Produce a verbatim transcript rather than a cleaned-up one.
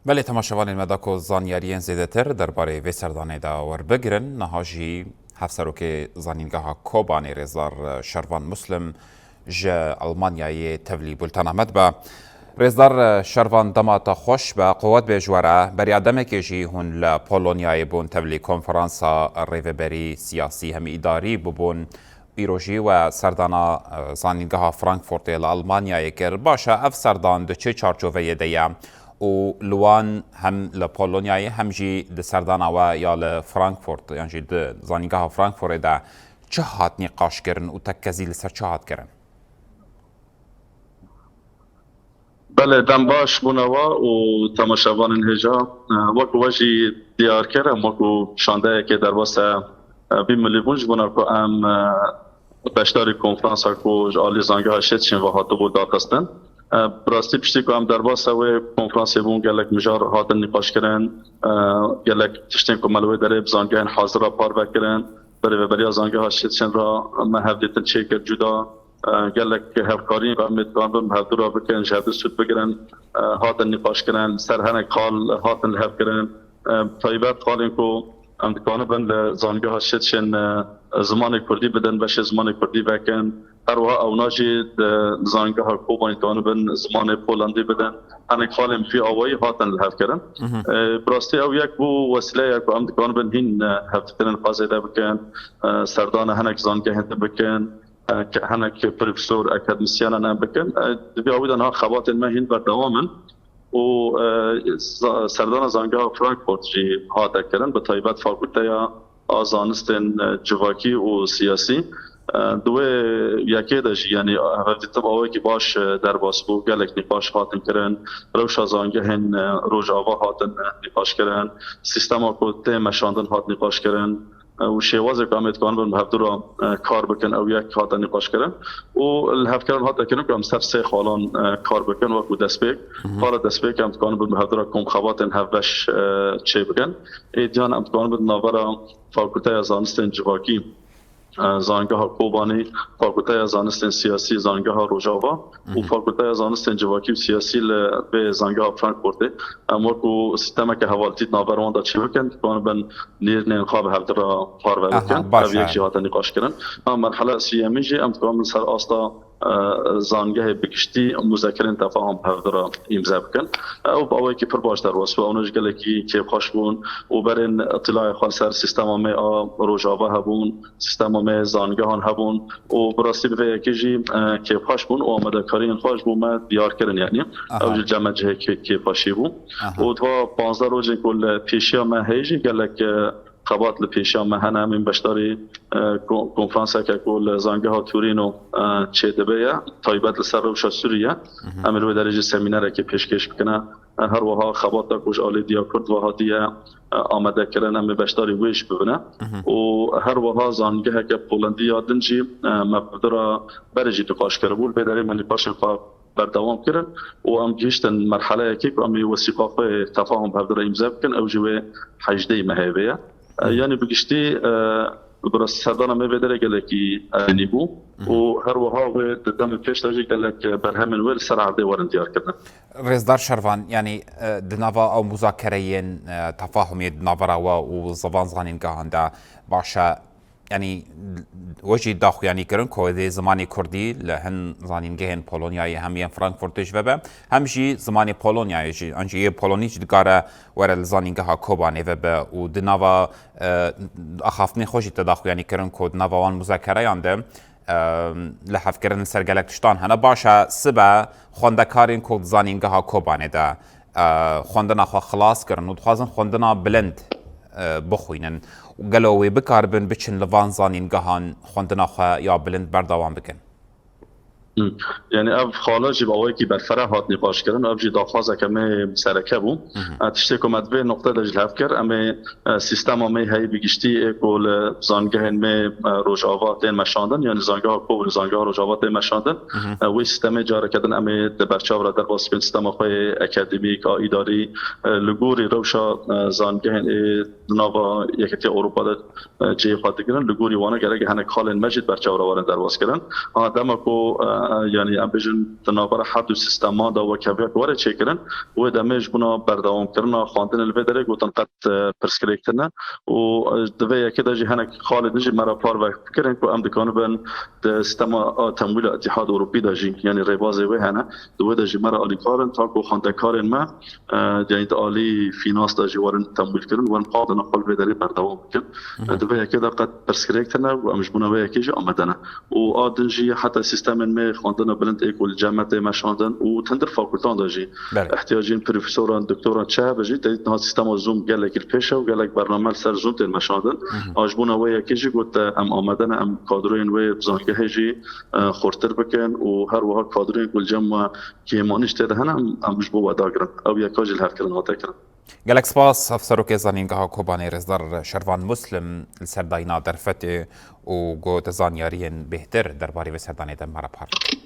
Belê, temaşevanên me, da ku zanyariyên zêdetir derbarê vê serdanê de werbigirin, niha jî Hevserokê Zanîngeha Kobanê Rêzdar Şervan Muslim ji Almanyayê tevlî bultena me dibe. Rêzdar Şervan, dema te xweş be, qewet bê ji we re. Beriya demekê jî hûn li Polonyayê bûn tevlî konferansa rêveberî siyasî hem îdarî bûbûn. Îro jî we serdana, e, Zanîngeha Frankfurtê li Almanyayê kir. Baş e, ev serdan di çi çarçoveyê de ye û li wan hem li Polonyayê hem jî di serdana we ya li Frankfurt yan jî di Zanîngeha Frankfurtê de çi hat nîqaşkirin û tekkezî li ser çi hat kirin? Belê, dem baş bûne we û temaşevanên hêja. E, wek we jî diyar kir, em wekû şandeyekê derbas e, e, vî milî bûn ji bona ku em, e, beşdarî konferansa ku ji alî Zangeha Şêtşên ve hatibû daxistin. E, bi rastî piştî ku em derbas e wê konferansê bûn, gelek mijar hatin nîqaşkirin, e, gelek tiştên ku me li wê derê bi zangehên hazir re parve kirin, bi rêveberiya Zangeha Şêtşên re me hevdîtin çêkir cuda. E, gelek hevkariyên ku em ê dikanibin bi hevdû re bikin, ji hevdû sûd bigirin, e, hatin nîqaşkirin, ser hinek xal hatin li hev kirin. E, taybet xalên ku em dikanibin li Zangeha Şêtşên, e, zimanê kurdî bidin, beşê zimanê kurdî vekin. Her wiha ewna jî di zangeha Kobanê dikanibin zimanê polandî bidin. Hinek xalên bi vî awayî hatin li hev kirin. Mhm. E, bi rastî ew yek bû wesîleyek ku em dikanibin hîn, e, hevdîtinên xwe zêde bikin, e, serdana hinek zangehên din bikin. E, ke-, hinek profesor, akademisyenan em bikin. E, di vî awî de niha xebatên me hîn berdewam in û, e, za-, serdana zangeha Frankfurt jî hate kirin, bi taybet Fakulteya a Zanistên, e, Civakî û Siyasî. E, di wê yekê de jî, yanî, hevdîtin awayekî baş, e, derbas bû, gelek nîqaş hatin kirin, rewşa zangehên, e, Rojava hatin, e, nîqaş kirin, sîstema ku tê meşandin hat nîqaş kirin, e, û şêwazê ku em ê dikanibin bi hevdû re, e, kar bikin, ew yek hate nîqaşkirin. Û li hevkirin hate kirin ku em ser sê xalan, e, kar bikin wekû destpêk. Mhm. Xala destpêk em dikanibin bi hevdû re komxebatên hevbeş, e, çêbikin. Ê diyan em dikanibin di navbera Fakulteya Zanistên Civakî, e, Zangeha Kobanê, Fakulteya Zanistên Siyasî, Zangeha Rojava û Mhm. Fakulteya Zanistên Civakî û Siyasî li vê Zangeha Frankfurtê. Em wekû sîstemeke hevaltî di navber wan de çêbikin, dikanibin nêrînên xwe bi hevdû re parve Aha, bikin. baş Ev yek e. jî hate nîqaşkirin. Ha, merhela siyemîn jî em dikarin ser asta, e, zangehê bi giştî muzekerên tefahum bi hevdû re îmze bikin. Ew bi awayekî pir baş derbas bû. Ewna ji gelekî kêfxweş bûn û berên îtîlayê xwe li ser sîstema me a Rojava hebûn, sîstema me zangehan hebûn û bi rastî bi vê yekê jî, e, kêfxweş bûn û amadekariyên xwe ji bo me diyar kirin, yanî Aha. ew jî cem me cihê kê-, kêfxweşî bû. Aha. Û di va panzdeh rojên ku li pêşiya me heye jî gelek, e, xebat li pêşiya me hene. Em ên beşdarî, e, ko-, konferanseke ku li zangeha Torîno, e, çêdibe ye, taybet li ser rewşa Sûriye. Mhm. Em ê li wê derê jî semînerekê pêşkêş bikine. E, her wiha xebata ku ji alî Diya Kurd ve hatiye, e, amadekirin, em ê beşdarî wê jî bibine. Mhm. Û her wiha zangeheke Polandî ya din jî, e, me bi dira berê jî nîqaş kiribû. Li vê derê me nîqaşên xwe berdewam kirin û em gihiştin merheleyekê ku em ê wesîqa xwe yê tefahum bi hevdû re îmze bikin, ew jî wê hejdeyê mehê vê ye. E, Mhm. yanî bi giştî, e, bi rastî serdana me vê derê gelekî erênî bû Mhm. û her wiha wê di demê pêş de jî gelek berhemên wê li ser erdê werin diyar kirin. Rêzdar Şervan, yanî, e, di nava ew muzakereyên, e, tefahumê di navbera we û zivan zanîngehan de baş e, yanî, we jî daxuyanî kirin ku dê zimanê kurdî li hin zanîngehên Polonyayê hem yên Frankfurtê ji ve be, hem jî zimanê Polonyayê jî, an jî yê Polonî jî dikare were li zanîngeha Kobanê ve be û di nava, e, axaftinê xwe jî te daxuyanî kirin ku di nava wan muzakereyan de, e, li hevkirin li ser gelek tiştan hene. Baş e, sibe xwendekarên ku di zanîngeha Kobanê de, e, xwendina xwe xilas kirin û dixwazin xwendina bilind, e, bixwînin. Gelo wê bikaribin biçin li van zanîngehan xwendina xwe ya bilind berdewam bikin? Hmm. Yani ev xala jî bi awayekî berfireh hat nîqaşkirin. Ev jî daxwazeke me sereke bû. Mhm. E, tiştê ku me di vê noqtê de ji li hev kir, em ê, e, sîstema me heyî bi giştî ê ku li zangehên me, e, Rojava tên meşandin, yani zangeha Ko û zangeha Rojava tên meşandin, Mhm. e, wê sîstemê careke din em ê di berçav re derbas bikin, sîstema xwe yê akademîk, a îdarî, e, li gorî rewşa, e, zangehên ê di nava Yekîtiya Ewropa de, e, cihê xwe digirin, li gorî wana gerek hinek xalên me jî di berçav re werin derbas kirin. Aha, dema ku, e, e, yanî em bêjin di navbera her du sîsteman de wekeviyek were çêkirin. Wê demê ji bona berdewamkirina xwendinê li vê derê gotin qet, e, pirsgirêk tune û, e, di vê yekê de jî hinek xalê din jî me re parve kirin ku em dikanibin di sîstema, a, temwîla Îtîhad Ewropî de jî, yanî rêbazê wê hene, di wê de jî me re alîkar in, ta ku xwendekarên me, e, yanî di alî fînans de jî werin temwîlkirin, werin xwendina xwe li vê derê berdewam bikin. E, di vê yekê de qet pirsgirêk tune û em ji bona wê yekê jî amade ne. Û a din jî heta sîstemên me xwendina bilind ê ku li cem me tê meşandin û di hundir fakultan de jî Belê. ihtiyacên profesoran, doktoran çi hebe jî, te dît niha sîstema Zoom gelekî li pêş e û gelek bername li ser Zoom tên meşandin. A ji bona wê yekê jî got, e, em amade ne, em kadroyên wê bi zangehê jî, e, xurtir bikin û her wiha kadroyên ku li cem me kêmanî jî tê de hene, em, em ji bo we dagirin. Ew yeka jî li her kirin hate kirin. Gelek spas, Hevserokê Zanîngeha Kobanê Rêzdar Şervan Muslim li ser dayîna derfetê û got zanyariyên bêhtir derbarê vê serdanê de me re parve kir.